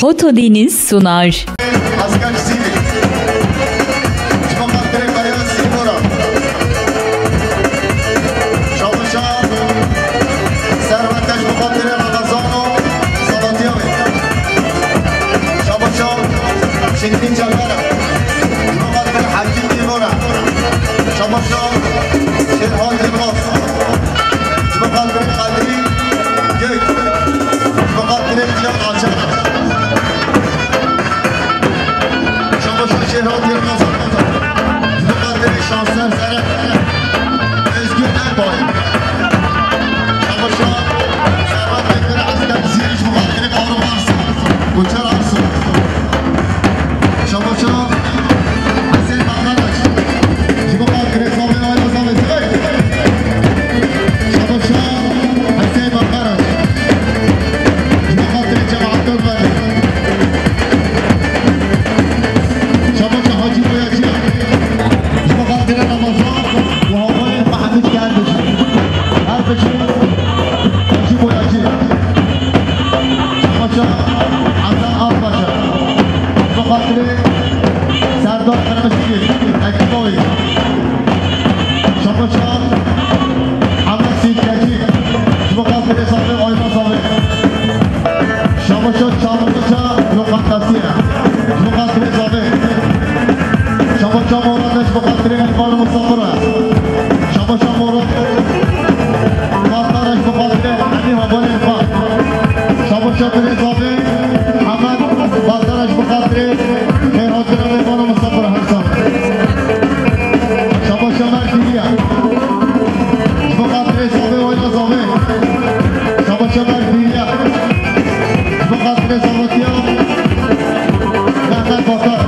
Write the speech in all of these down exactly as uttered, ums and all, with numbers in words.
Hotodeniz sunar. Asker Sivil. Ji bo xatirê Beriya Sînora. Şabaşa Serwet, ji bo xatirê Ramazan û Salatiya wê. Şabaşa Şekîn Cebera. Ji bo xatirê Hekîm Sînora. Şabaşa Şêrhan Yilmaz. Ji bo xatirê Qedrî Gök. Ji bo xatirê Cihan Acar. Şabaşa Şêrhan Yilmaz. Ji bo xatirê Şanser Zere. Özgür Erbay. Şabaşa Serhat Bekir Esker Zîrî. Ji bo xatirê Faruk Arsu. Koçer Arsu. Şabaşa Hüseyin Bakaraç. Ji bo xatirê Sabê Ayla Sabê Zivek. Şabaşa Hüseyin Bakaraç. Ji bo xatirê cemaat Dormali. Şabaşa Hacı Boyacı. Ji bo xatirê Ramazan û havayê xwe hemû ji her bijî. Her bijî Hacı Boyacı. Şabaşa Hasan Akbaşa. Bi xatirê Serdar Qirmişgil, ekîba wê. Şabaşa Hemed Sîrkecî. Ji bo xatirê Sabê Ayna Sabê. Şabaşa Çamlıca Lokantasiye. Ji bo xatirê Sabê. Şabaşa Morad, ji bo xatirê Heyvan Mustafa'ra. Şabaşa Morad. Batara ji bo xatirê Emî Havalê Fa. Şabaşa Birê Zabê Hemed Batara ji bo xatirê xêrhatina Heyvan Mustafa'ra her sal. Şabaşa Merdîniye. Ji bo xatirê Zabê Wayla Zabê. Şabaşa Merdîniye. Ji bo xatirê Zavatiya Mehmet Batar.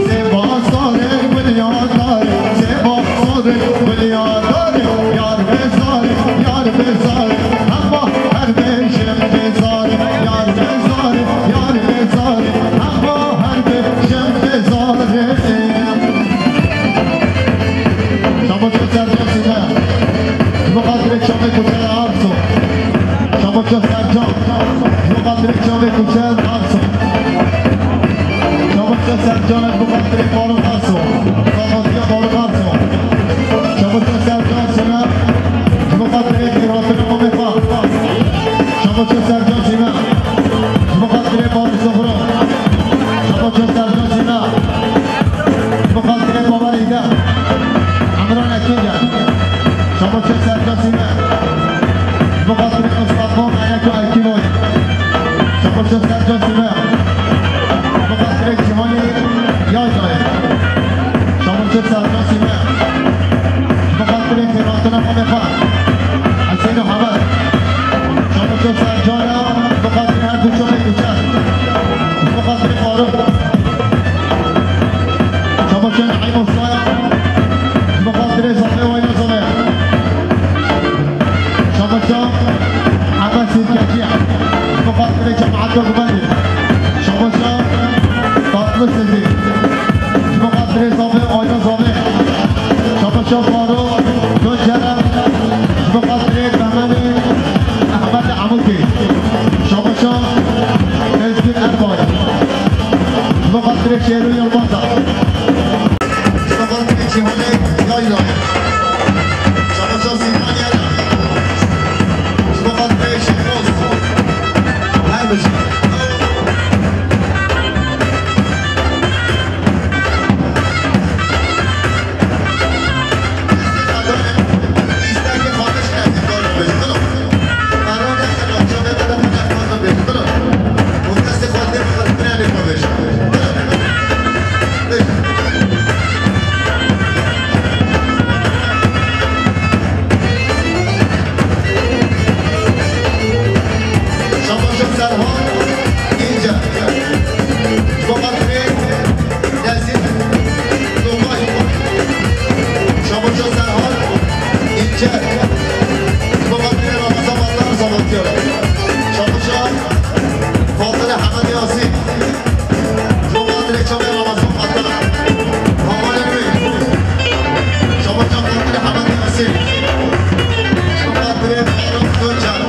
Seba sarê, wilya darê, seba sarê, wilya darê, yar bê zarê, yar bê zarê, hema her bêjim bê zarê, yar bê zarê, yar bê zarê, hema her bêjim bê zarê. Şabaşa Sercan Sîme. Ji bo xatirê çavê Koçer Arso. Şabaşa Sercan. Ji bo xatirê çavê Koçer Arso. Şabaşa Sercan, ji bo xatirê Faruk Arso. Şabaşa Faruk Arso. Şabaşa Sercan Sîme. Ji bo xatirê xêrhatina mamê xwe. Şabaşa Sercan Sîme. Ji bo xatirê Faruk Zofro. Şabaşa Sercan Sîme. Ji bo xatirê Bawer Îde. Emran Ekînce. Şabaşa Sercan Sîme. Ji bo xatirê Mustafa Melek û Ekîboy. Şabaşa Sercan Sîme. Ji bo xatirê Cîhanê Yaylayê. Şabaşa Sercan Sîme. Ji bo xatirê xêrhatina mamê xwe. Hesên û Hemed. Şabaşa Sercan e, ji bo xatirê her du çavê Koçer. Ji bo xatirê Faruk. Şabaşa Neîm Ustaya. Ji bo xatirê Zavê Wayna Zavê. Şabaşa Hemed Sîrkecî. Ji bo xatirê cemaeta Gumendê. Şabaşa Tatlı Sezî. Ji bo xatirê Zavê Ayna Zavê. Şabaşa Faruk Tuncerem. Ji bo xatirê Bemenê Ehmed Emûkê. Şabaşa Özgür Erbay. Ji bo xatirê Şêrû Yilmaz e. Ji bo xatirê Cîhanê Yayla. Şabaşa Sînan Yela. Ji bo xatirê Şêroz. Her bijî. Şabaşa Serhan Înce. Ji bo xatirê Nezîr Lokay. Şabaşa Serhan Înce. Ji bo xatirê Ramazan Batar Sabatiyar. Şabaşa Fatile Hemed Yasîn. Ji bo xatirê çavê Ramazan Batar. Hamalên wê. Şabaşa Fatile Hemed Yasîn. Ji bo xatirê Faruk Tuncer.